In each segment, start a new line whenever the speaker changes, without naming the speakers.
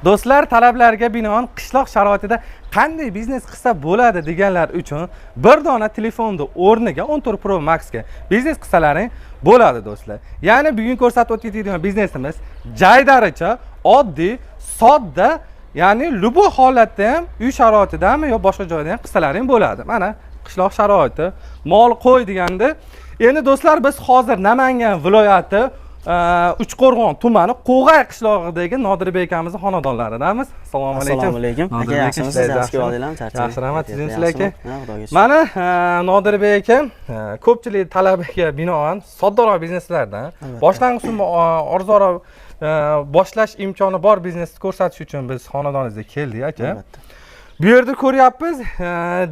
Do'stlar, talablarga binoan qishloq sharoitida qanday biznes qilsa bo'ladi deganlar uchun bir dona telefonni o'rniga 14 Pro Max ga biznes qilsalaring bo'ladi, do'stlar. Ya'ni bugun ko'rsatib o'tadigan biznesimiz jaydaricha, oddiy, sodda, ya'ni любой holatda ham, uy sharoitidami yo boshqa joyda ham qilsalaring bo'ladi. Mana qishloq sharoiti, mol qo'y deganda. Endi, do'stlar, biz hozir Namangan viloyati Uchqo'rg'on tumani Qo'g'ay qishlog'idagi Nodirbek akamizni xonadonlaridamiz. Assalomu alaykum.
Assalomu alaykum. Aka,
Nodirbek aka,
yaxshimisiz?
ishlar
Yaxshi
yaxshimi?
oldinglarmi? Charchamang.
Yaxshi, rahmat. Tuzukmisizlar, aka?
Ha, Xudoga shukur.
Mana Nodirbek aka ko'pchilik talabiga binoan soddaroq bizneslardan, boshlang'ich summa arzonroq boshlash imkoni bor biznesni ko'rsatish uchun biz xonadoningizga keldik, aka.
Albatta.
Bu yerda ko'ryapmiz,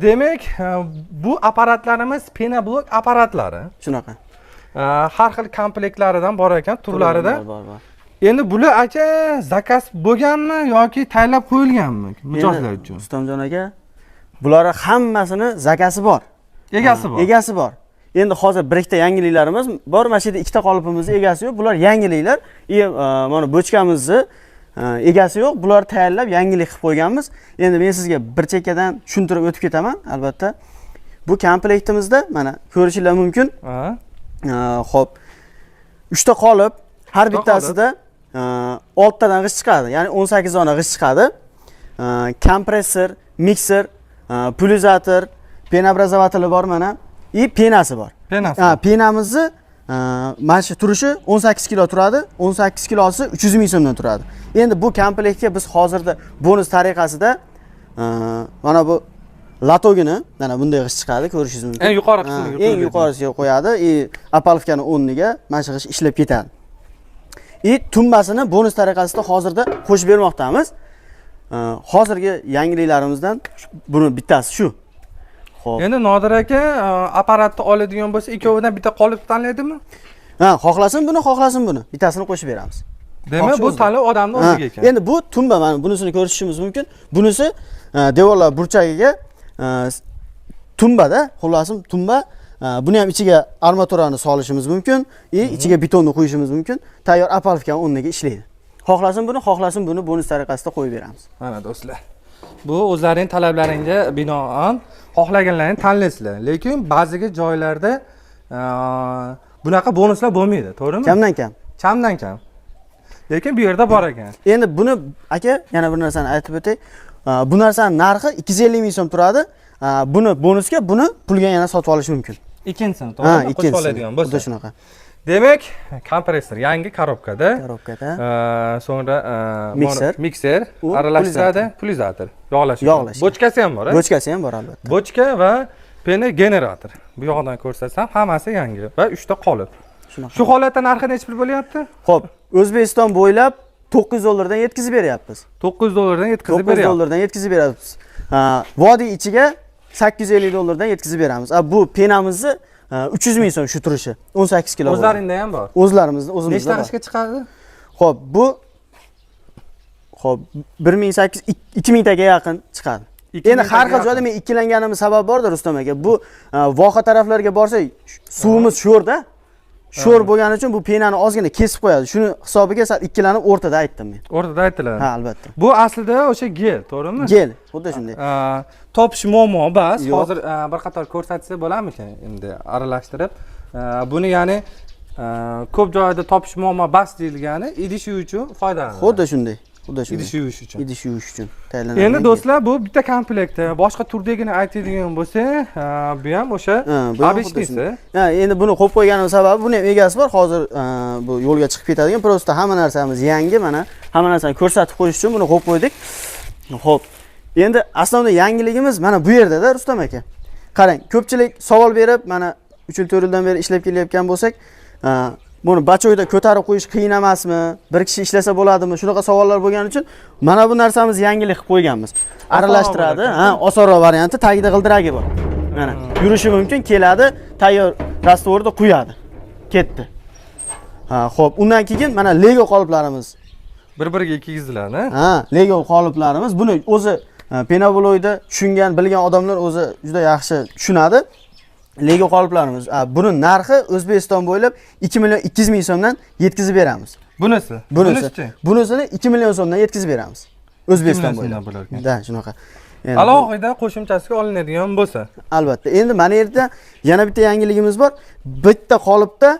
demak, bu apparatlarimiz penoblok apparatlari.
Shunaqa.
Har xil komplektlaridan bor ekan, turlaridan.
Bor, bor, bor.
Endi bular, aka, заказ bo'lganmi yoki tayyorlab qo'yilganmi mijozlar
Endi,
uchun?
Rustamjon aka, bularni hammasini заказ i bor.
Egasi bor.
Egasi bor. Endi hozir bir ikkita yangiliklarimiz bor. Mana shu yerda ikkita qolipimizni egasi yo'q. Bular yangiliklar. И mana bochkamizni egasi yo'q. Bular tayyorlab, yangilik qilib qo'yganmiz. Endi men sizga bir chekkadan tushuntirib o'tib ketaman, albatta. Bu komplektimizda mana ko'rishinglar mumkin.
Ha.
Xo'p. Uchta qolip, har
Uchta
bittasida oltidan g'isht chiqadi. Ya'ni 18 dona g'isht chiqadi. Kompressor, mikser, pulvizator, пенообразователь i bor mana. И пена si bor.
Пена si.
Ha, пена mizni mana shu turishi 18 kilo turadi. 18 kilosi 300 ming so'mdan turadi. Endi bu komplektga biz hozirda bonus tariqasida mana bu лоток ini, mana bunday g'isht chiqadi, ko'rishingiz mumkin.
Eng yuqori
Ha,
qismiga
eng
qo'yiladi.
Yuqorisiga qo'yadi и опалубка ni o'rniga mana shu g'isht ishlab ketadi. И tumbasini bonus tariqasida hozirda qo'shib bermoqdamiz. Hozirgi yangiliklarimizdan buni bittasi shu. Xo'p.
Endi, Nodir aka, apparatni oladigan bo'lsa, ikkovidan bitta qolip tanlaydimi?
Ha, xohlasin buni, xohlasin buni. Bittasini qo'shib beramiz.
Demak,
Xohish
bu
o'zida.
tanlov odamni
Ha,
o'ziga ekan.
endi bu tumba, mana bunisini ko'rishimiz mumkin. Bunisi devorlar burchagiga tumbada, xullasim tumba. Buni ham ichiga armaturani solishimiz mumkin и ichiga betonni quyishimiz mumkin. Tayyor опалубка o'rniga ishlaydi. Xohlasin buni, xohlasin buni bonus tariqasida qo'yib beramiz.
Mana, do'stlar. Bu o'zlaring talablaringga binoan xohlaganlaringni tanlaysizlar. Lekin ba'ziga joylarda bunaqa bonuslar bo'lmaydi, to'g'rimi?
Kamdan kam.
Kamdan kam. Lekin bu yerda bor ekan.
Endi buni, aka, yana bir narsani aytib o'tay. Bu narsani narxi 250 ming so'm turadi. Buni bonusga, buni pulga yana sotib olish mumkin.
Ikkinchisini,
Ha,
to'g'rimi? Qo'shib
ikkinchisini.
oladigan bo'lsa.
Xuddi shunaqa.
Demak, kompressor yangi коробка da.
Коробка da.
So'ngra
Mikser.
Mikser
U
aralashtiradi, pulvizator. Yog'lash. Uchun.
Yog'lash.
Bochkasi ham bor, a?
Bochkasi ham bor, albatta.
Bochka va пена generator. Bu yoqdan ko'rsatsam, hammasi yangi va 3 ta qolip.
Shunaqa.
Shu holatda narxi nechi pul bo'lyapti?
Xo'p, O'zbekiston bo'ylab 900 dollardan yetkazib beryapmiz.
900 dollardan yetkazib
900
beryapti.
Dollardan yetkazib beryapmiz. Ha, vodiy ichiga 850 dollardan yetkazib beramiz. A, bu пена mizni 300 ming so'm shu turishi. 18 kilo bo'ladi.
O'zlaringda ham bor.
O'zlarimizda, o'zimizda
Nechta
bor.
g'ishtga chiqadi?
Xo'p, bu xo'p 1800 2000 taga yaqin chiqadi.
2000
Endi har
taga
xil joyda
yaqin.
Men ikkilanganimni sababi borda, Rustam aka. Bu voha taraflarga borsak, suvimiz sho'rda. Sho'r bo'lgani uchun bu пена ni ozgina kesib qo'yadi. Shuni hisobiga sal ikkilanib o'rtada aytdim men.
O'rtada aytiladi.
Ha, albatta.
Bu aslida o'sha gel, to'g'rimi?
Gel, xuddi shunday.
Topish muammo bas.
Yo'q.
Hozir bir qator ko'rsatsa bo'larmikan endi aralashtirib? Buni, ya'ni ko'p joyda topish muammo bas deyilgani idish yuvish uchun foydalaniladi.
Xuddi shunday. Xuddi shunday.
Idish yuvish uchun.
Idish yuvish uchun tayyorlanadigan
Endi
gel.
Do'stlar, bu bitta komplekti. Boshqa turdagini aytadigan bo'lsak, bu ham o'sha
Ha, bu ham xuddi
обычный si.
Shunday. Ha, endi buni qo'yib qo'yganim sababi buni ham egasi bor. Hozir bu yo'lga chiqib ketadigan. Просто hamma narsamiz yangi, mana hamma narsani ko'rsatib qo'yish uchun buni qo'yib qo'ydik. Xo'p. Endi основной yangiligimiz mana bu yerda-da, Rustam aka. Qarang, ko'pchilik savol berib, mana 3 yil, 4 yildan beri ishlab kelayotgan bo'lsak, buni бачок da ko'tarib qo'yish qiyin emasmi? Bir kishi ishlasa bo'ladimi? Shunaqa savollar bo'lgani uchun mana bu narsamiz yangilik qilib qo'yganmiz. Aralashtiradi,
Bo'lar.
Ha, osonroq varianti, tagida g'ildiragi bor. Mana yurishi mumkin, keladi, tayyor раствор ni quyadi. Ketdi. Ha, xo'p, undan keyin mana Lego qoliplarimiz.
Bir-biriga kiygiziladi.
Ha, Lego qoliplarimiz. Buni o'zi penoblokda tushungan, bilgan odamlar o'zi juda yaxshi tushunadi. Lego qoliplarimiz. Buni narxi O'zbekiston bo'ylab 2 million 200 ming so'mdan yetkazib beramiz.
Bunisi.
Bunisi.
Bunisichi?
Bunisini 2 million so'mdan yetkazib beramiz. O'zbekiston
2 million
bo'ylab.
so'mdan bo'lar ekan.
Да, shunaqa. Endi
Alohida qo'shimchasiga olinadigan bo'lsa.
Albatta. Endi mana yerda yana bitta yangiligimiz bor. Bitta qolipda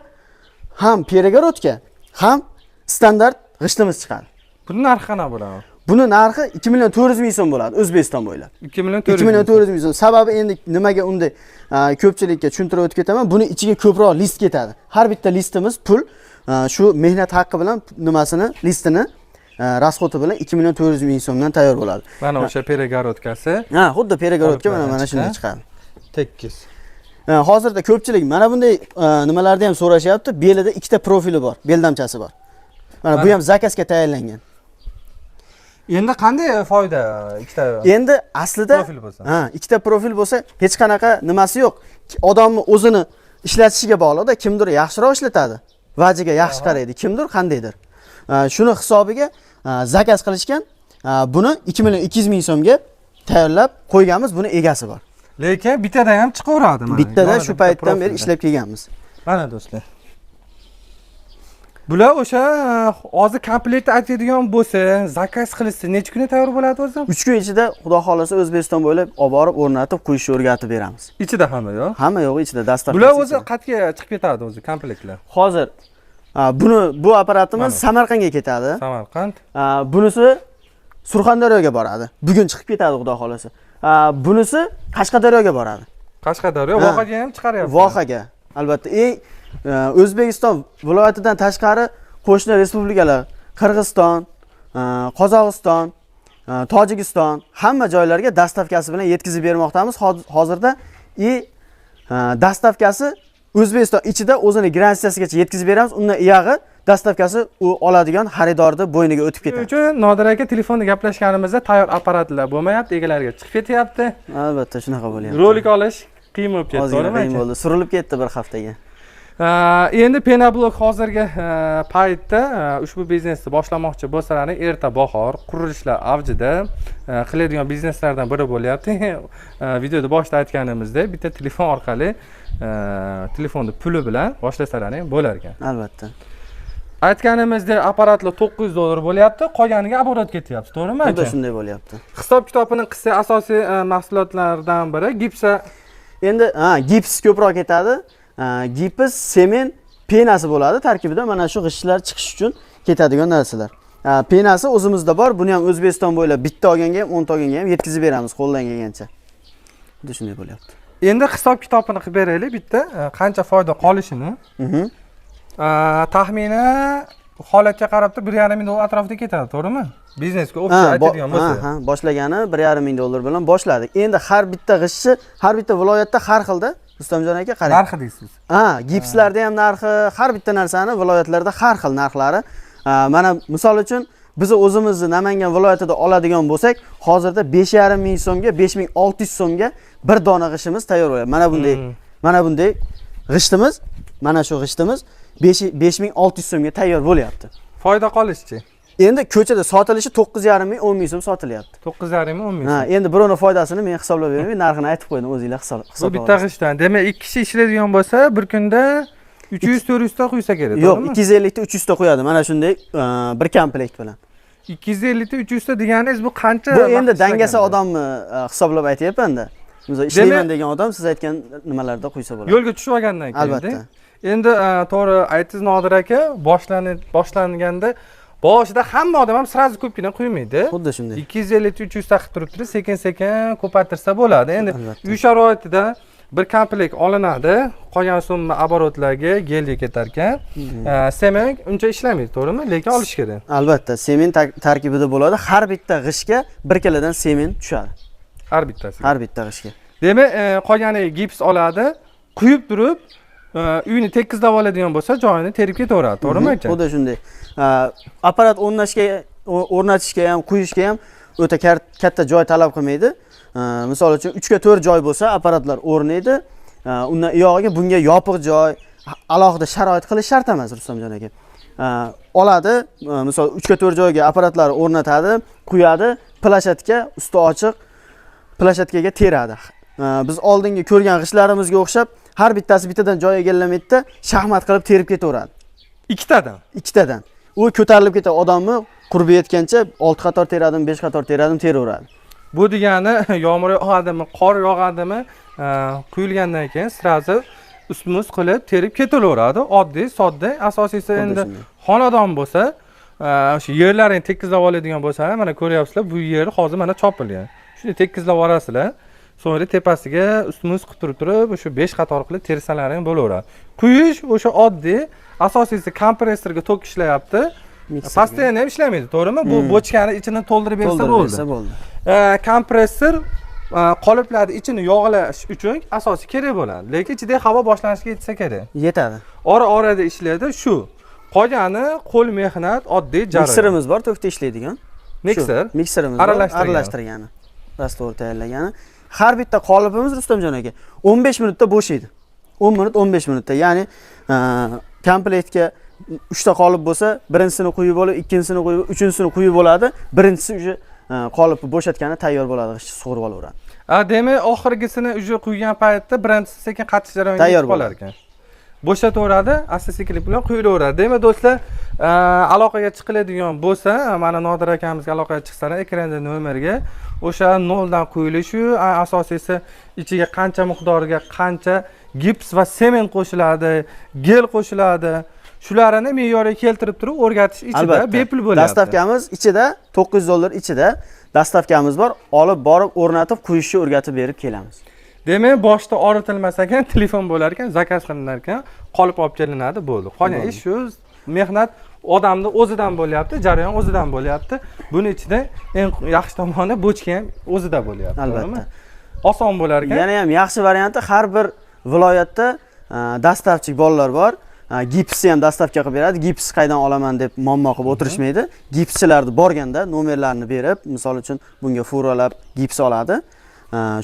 ham перегородка, ham standart g'ishtimiz chiqadi.
Buni narxi qanaqa bo'ladi?
Buni narxi 2 million 400 ming so'm bo'ladi O'zbekiston bo'ylab.
2 million
2 million 400 ming so'm. Sababi endi nimaga unday, ko'pchilikka tushuntirib o'tib ketaman. Buni ichiga ko'proq list ketadi. Har bitta listimiz pul, shu mehnat haqqi bilan nimasini, listini расход i bilan 2 million 400 ming so'mdan tayyor bo'ladi.
Mana o'sha перегородка si.
Ha, xuddi перегородка mana
Qoliplardan
mana shunday
chiqqan.
chiqadi.
Tekis.
Ha, hozirda ko'pchilik mana bunday nimalarni ham so'rashyapti. Belida ikkita profili bor, beldamchasi bor. Mana bu
Mana.
ham заказ ga tayyorlangan.
Endi qanday foyda ikkita
Endi aslida
profil bo'lsa?
Ha, ikkita profil bo'lsa hech qanaqa nimasi yo'q. Odamni o'zini ishlatishiga bog'liqda, kimdir yaxshiroq ishlatadi, vajiga yaxshi qaraydi, kimdir qandaydir. Ha, shuni hisobiga, ha, заказ qilishgan. Ha, buni 2 million 200 ming so'mga tayyorlab qo'yganmiz, buni egasi bor.
Lekin bittada ham chiqaveradi mana.
Bittada
Yonida
shu
bitta
paytdan beri
profilda.
ishlab kelganmiz.
Mana do'stlar. Bular o'sha hozir komplektni aytadigan bo'lsa, заказ qilishsa necha kunda tayyor bo'ladi o'zi?
3 kun ichida, Xudo xohlasa, O'zbekiston bo'ylab olib borib o'rnatib qo'yishni o'rgatib beramiz.
Ichida hamma yo'q.
Hamma yo'g'i ichida, доставка.
Bular o'zi qayerga chiqib ketadi o'zi komplektlar?
Hozir, ha, buni, bu apparatimiz
Mana.
Samarqandga ketadi.
Samarqand.
Ha, bunisi Surxondaryoga boradi. Bugun chiqib ketadi, Xudo xohlasa. Ha, bunisi Qashqadaryoga boradi.
Qashqadaryo,
Ha.
Vohaga ham chiqaryapti.
Vohaga. Albatta. Eng O'zbekiston viloyatidan tashqari qo'shni respublikalar, Qirg'iziston, Qozog'iston, Tojikiston, hamma joylarga доставка si bilan yetkazib bermoqdamiz hozirda. И доставка si O'zbekiston ichida o'zini граница sigacha yetkazib beramiz. Undan iyag'i доставка si u oladigan xaridorni bo'yniga o'tib
Shuning
ketadi.
uchun Nodir aka, telefonda gaplashganimizda tayyor apparatlar bo'lmayapti, egalariga chiqib ketyapti.
Albatta, shunaqa bo'lyapti.
Rolik olish qiyin bo'lib ketdi,
Ozgina
to'g'rimi
qiyin
aka?
bo'ldi. Surilib ketdi bir haftaga.
Endi пеноблок hozirgi paytda ushbu biznesni boshlamoqchi bo'lsalaring, erta bahor qurilishlar avjida qiladigan bizneslardan biri bo'lyapti. Videoda boshida aytganimizdek, bitta telefon orqali, telefonni puli bilan boshlasalaring bo'lar ekan.
Albatta.
Aytganimizdek, apparatlar 900 dollar bo'lyapti, qolganiga оборот ketyapti, to'g'rimi
Xuddi
aka?
shunday bo'lyapti.
Hisob kitobini qilsak, asosiy mahsulotlardan biri gipsa.
Endi, ha, gips ko'proq ketadi. Ha, gips, sement, пена si bo'ladi. Tarkibida mana shu g'ishtlar chiqish uchun ketadigan narsalar. Ha, пена si o'zimizda bor. Buni ham O'zbekiston bo'ylab bitta olganga ham, 10 ta olganga ham yetkazib beramiz qo'ldan kelgancha. Xuddi shunday bo'lyapti.
Endi hisob kitobini qilib beraylik bitta, qancha foyda qolishini. Taxminan holatga qarab turib 1,5 ming dollar atrofida ketadi, to'g'rimi? Biznesga
Ha,
общий aytadigan bo'lsa.
Ha, boshlagani 1,5 ming dollar bilan boshladik. Endi har bitta g'ishtni har bitta viloyatda har xilda, Rustamjon aka, qarang.
Narxi deysiz.
Ha, gipslarda ham narxi, har bitta narsani viloyatlarda har xil narxlari. Ha, mana misol uchun biz o'zimizni Namangan viloyatida oladigan bo'lsak, hozirda 5,5 ming so'mga, 5600 so'mga bir dona g'ishtimiz tayyor bo'ladi. Mana bunday, mana bunday g'ishtimiz, mana shu g'ishtimiz 5 5600 so'mga tayyor bo'lyapti.
Foyda qolishchi?
Endi ko'chada sotilishi 9,5 ming, 10 ming so'm sotilyapti.
9,5 ming, 10 ming
Ha,
so'm.
endi birovni foydasini men hisoblab bermayman, narxini aytib qo'ydim, o'zinglar
Bu
hisoblab
bitta
olasiz.
g'ishtdan. Demak, ikki kishi ishlaydigan bo'lsa, bir kunda 300 400 ta quysa kerak,
Yo'q,
to'g'rimi?
250 ta, 300 ta quyadi mana shunday bir komplekt bilan.
250 ta, 300 ta deganingiz bu qancha
Bu endi
vaqt
dangasa
ishlaganda?
odamni hisoblab aytyapman-da. Misol ishlayman degan odam siz aytgan nimalarda quysa bo'ladi.
Yo'lga tushib olgandan keyin.
Albatta.
Endi to'g'ri aytdingiz, Nodir aka, boshlanganda boshida hamma odam ham сразу ko'pgina quymaydi.
Xuddi shunday.
250 ta, 300 ta qilib turibdi, sekin sekin ko'paytirsa bo'ladi. Endi
Albatta.
uy sharoitida bir komplekt olinadi, qolgan summa оборот larga, gelga ketar ekan. Sement uncha ishlamaydi, to'g'rimi? Lekin olish kerak.
Albatta, sement tarkibida bo'ladi. Har bitta g'ishtga 1 kilodan sement tushadi.
Har bittasiga.
Har bitta g'ishtga.
Demak, qolgani gips oladi, quyib turib, uyni tekizlab oladigan bo'lsa, joyini terib ketaveradi, to'g'rimi aka?
Xuddi shunday. Apparat o'rnatishga ham, quyishga ham o'ta katta joy talab qilmaydi. Misol uchun 3 ga 4 joy bo'lsa, apparatlar o'rnaydi. Undan uyog'iga bunga yopiq joy, alohida sharoit qilish shart emas, Rustamjon aka. Oladi, misol 3 ga 4 joyga apparatlar o'rnatadi, quyadi, площадка usti ochiq площадка ga teradi. Biz oldingi ko'rgan g'ishtlarimizga o'xshab har bittasi bittadan joy egallamaydi, shaxmat qilib terib ketaveradi.
Ikkitadan.
Ikkitadan. U ko'tarilib ketadi, odamni Qurbi yetgancha 6 qator teradim, 5 qator teradim, teraveradi.
Bu degani yomg'ir yog'adimi, qor yog'adimi, quyilgandan keyin сразу ustma ust qilib terib ketilaveradi. Oddiy, sodda, asosiysi
Xuddi
endi
shunday.
xonadon bo'lsa, o'sha yerlarini tekizlab oladigan bo'lsalar, mana ko'ryapsizlar, bu yer hozir mana chopilgan. Shunday tekizlab olasizlar. So'ngra tepasiga ustma ust qilib turib turib, o'sha 5 qator qilib tersalaring bo'laveradi. Quyish o'sha oddiy, asosiysi kompressorga tok ishlayapti.
Mikserga.
Постоянно ham ishlamaydi, to'g'rimi? Bu bochkani ichini to'ldirib bersa
To'ldirib
bo'ldi.
bersa bo'ldi.
Kompressor qoliplarni ichini yog'lash uchun asosiy kerak bo'ladi. Lekin ichida havo boshlanishiga yetsa kerak.
Yetadi.
Ora orada ishlaydi shu. Qolgani qo'l mehnat, oddiy jarayon.
Mikserimiz bor, tokda ishlaydigan.
Mikser.
Shu, mikserimiz bor,
Aralashtirgani.
Aralashtirgani. Раствор tayyorlagani. Har bitta qolipimiz, Rustamjon aka, 15 minutda bo'shaydi. 10 minut, 15 minutda. Ya'ni komplektga 3 ta qolip bo'lsa, birinchisini quyib bo'lib, ikkinchisini quyib, uchinchisini quyib bo'ladi. Birinchisi уже qolipni bo'shatgani tayyor bo'ladi, g'isht sug'urib olaveradi.
A, demak, oxirgisini уже quygan paytda birinchisi sekin qatish jarayoniga
Tayyor
yetib qolar ekan. Bo'shataveradi, asta sekinlik bilan quyilaveradi. Demak, do'stlar, aloqaga chiqiladigan bo'lsa, mana Nodir akamizga aloqaga chiqsalar, ekranda nomerga o'sha noldan quyilishi, asosiysi ichiga qancha miqdorga qancha gips va sement qo'shiladi, gel qo'shiladi. Shularni me'yorga keltirib turib o'rgatish ichida
Albatta.
Bepul bo'lyapti.
Доставка miz ichida, 900 dollar ichida доставка miz bor. Olib borib o'rnatib, quyishni o'rgatib berib kelamiz.
Demak, boshda og'ritilmas ekan, telefon bo'lar ekan, заказ qilinar ekan, qolip olib kelinadi, bo'ldi. Qolgan ish shu mehnat odamni o'zidan bo'lyapti, jarayon o'zidan bo'lyapti. Buni ichida eng yaxshi tomoni bochka ham o'zida bo'lyapti.
Albatta.
To'g'rimi? Oson bo'lar ekan.
Yana ham yaxshi varianti, har bir viloyatda доставщик bolalar bor. Gipsni ham доставка qilib beradi. Gips qaydan olaman deb muammo qilib o'tirishmaydi. Gipschilarni borganda nomerlarini berib, misol uchun bunga furalab gips oladi.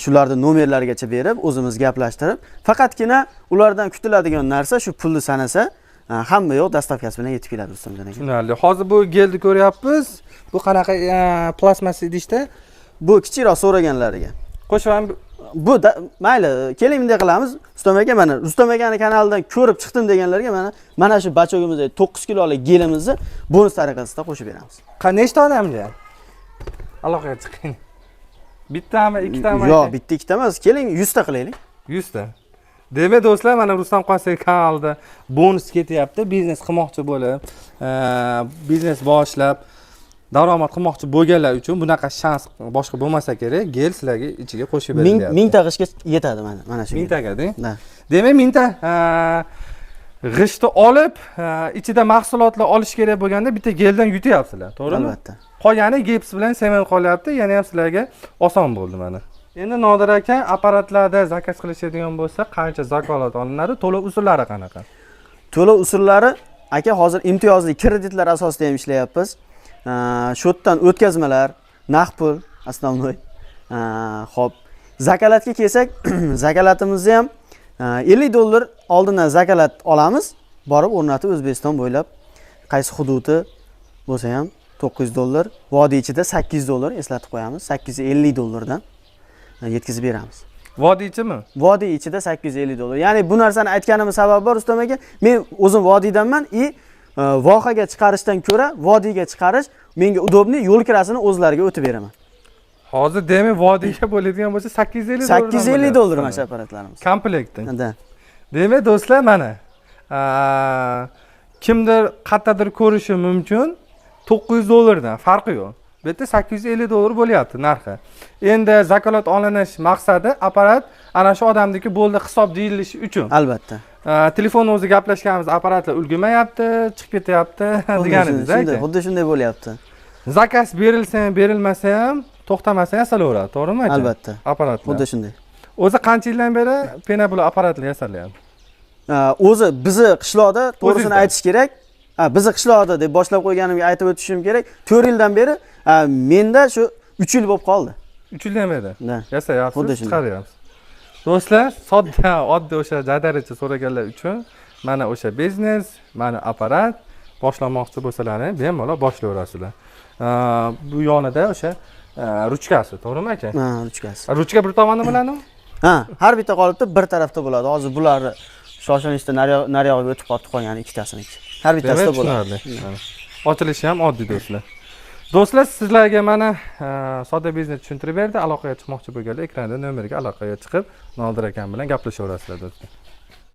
Shularni nomerlarigacha berib, o'zimiz gaplashtirib, faqatgina ulardan kutiladigan narsa shu pulni sanasa, hamma yoq доставка si bilan yetib keladi, Rustamjon aka.
Tushunarli. Hozir bu gelni ko'ryapmiz. Bu qanaqa plastmassa idishda?
Bu kichikroq so'raganlariga.
Qo'shib ham
Bu mayli, keling, bunday qilamiz. Rustam aka, mana Rustam akani kanalidan ko'rib chiqdim deganlarga mana shu бачок imizdagi 9 kilolik gelimizni bonus tariqasida qo'shib beramiz.
Nechta odamga? Aloqaga chiqing. Bittami, ikkitami?
Yo'q, bitta ikkita emas. Keling, 100 ta qilaylik.
100 ta. Demak, do'stlar, mana Rustam Qosimov kanalida bonus ketyapti. Biznes qilmoqchi bo'lib, biznes boshlab daromad qilmoqchi bo'lganlar uchun bunaqa shans boshqa bo'lmasa kerak. Gel sizlarga ichiga qo'shib berilyapti.
1000 ta g'ishtga yetadi mana shu.
Mingtaga, deng?
Да.
Demak, 1000 ta g'ishtni olib, ichida mahsulotlar olish kerak bo'lganda bitta geldan yutyapsizlar, to'g'rimi?
Albatta.
Qolgani gips bilan sement qolyapti, yana ham sizlarga oson bo'ldi mana. Endi Nodir aka, apparatlarda заказ qilishadigan bo'lsa, qancha vakolat olinadi, to'lov usullari qanaqa?
To'lov usullari, aka, hozir imtiyozli kreditlar asosida ham ishlayapmiz. Счёт dan o'tkazmalar, naqd pul основной. Xo'p, vakolatga kelsak, vakolatimizni ham 50 dollar oldindan vakolat olamiz, borib o'rnatib O'zbekiston bo'ylab qaysi hududi bo'lsa ham 900 dollar, vodiy ichida 800 dollar, eslatib qo'yamiz, 850 dollardan yetkazib beramiz.
Vodiychimi?
Vodiy ichida 850 dollar. Ya'ni bu narsani aytganimni sababi bor, Rustam aka. Men o'zim vodiydanman и vohaga chiqarishdan ko'ra vodiyga chiqarish menga удобный, yo'l kirasini o'zlariga o'tib beraman.
Hozir demak vodiyga bo'ladigan bo'lsa 850 dollardan
850 dollar
bo'lyapti.
Mana shu apparatlarimiz.
Komplekti.
Да.
Demak, do'stlar, mana kimdir qayerdadir ko'rishi mumkin 900 dollardan, farqi yo'q. Bu yerda 850 dollar bo'lyapti narxi. Endi vakolat olinish maqsadi apparat ana shu odamniki bo'ldi hisob deyilishi uchun.
Albatta.
Telefonni o'zi gaplashganimiz, apparatlar ulgurmayapti, chiqib ketyapti
Xuddi
deganingiz
shunday,
aka.
Xuddi shunday bo'lyapti.
Заказ berilsa ham, berilmasa ham, to'xtamasa yasalaveradi, to'g'rimi aka?
Albatta.
Apparatlar.
Xuddi shunday.
O'zi qancha yildan beri пеноблок apparatlar yasalyapti?
O'zi bizni qishloqda, to'g'risini
O'zingizda?
aytish kerak. Ha, bizni qishloqda deb boshlab qo'yganimga aytib o'tishim kerak. 4 yildan beri, menda shu 3 yil bo'lib qoldi.
3 yildan beri
Да.
yasayapsiz,
Xuddi shunday.
chiqaryapsiz. Do'stlar, sodda, oddiy o'sha jadaricha so'raganlar uchun mana o'sha biznes, mana apparat boshlamoqchi bo'lsalaring, bemalol boshlayverasizlar. Bu yonida o'sha ruchkasi, to'g'rimi aka?
Ha, ruchkasi.
Ruchka bir tomonda bo'ladimi?
Ha, har bitta qolipda bir tarafda bo'ladi. Hozir bularni shoshilinchda nariyog'iga o'tib qolib qolgan ikkitasiniki. Har
Demak,
bittasida bo'ladi.
tushunarli. Mana. Ochilishi ham oddiy, do'stlar. Do'stlar, sizlarga mana sodda biznes tushuntirib berdi. Aloqaga chiqmoqchi bo'lganlar ekranda nomerga aloqaga chiqib, Nodir akam bilan gaplashaverasizlar, do'stlar.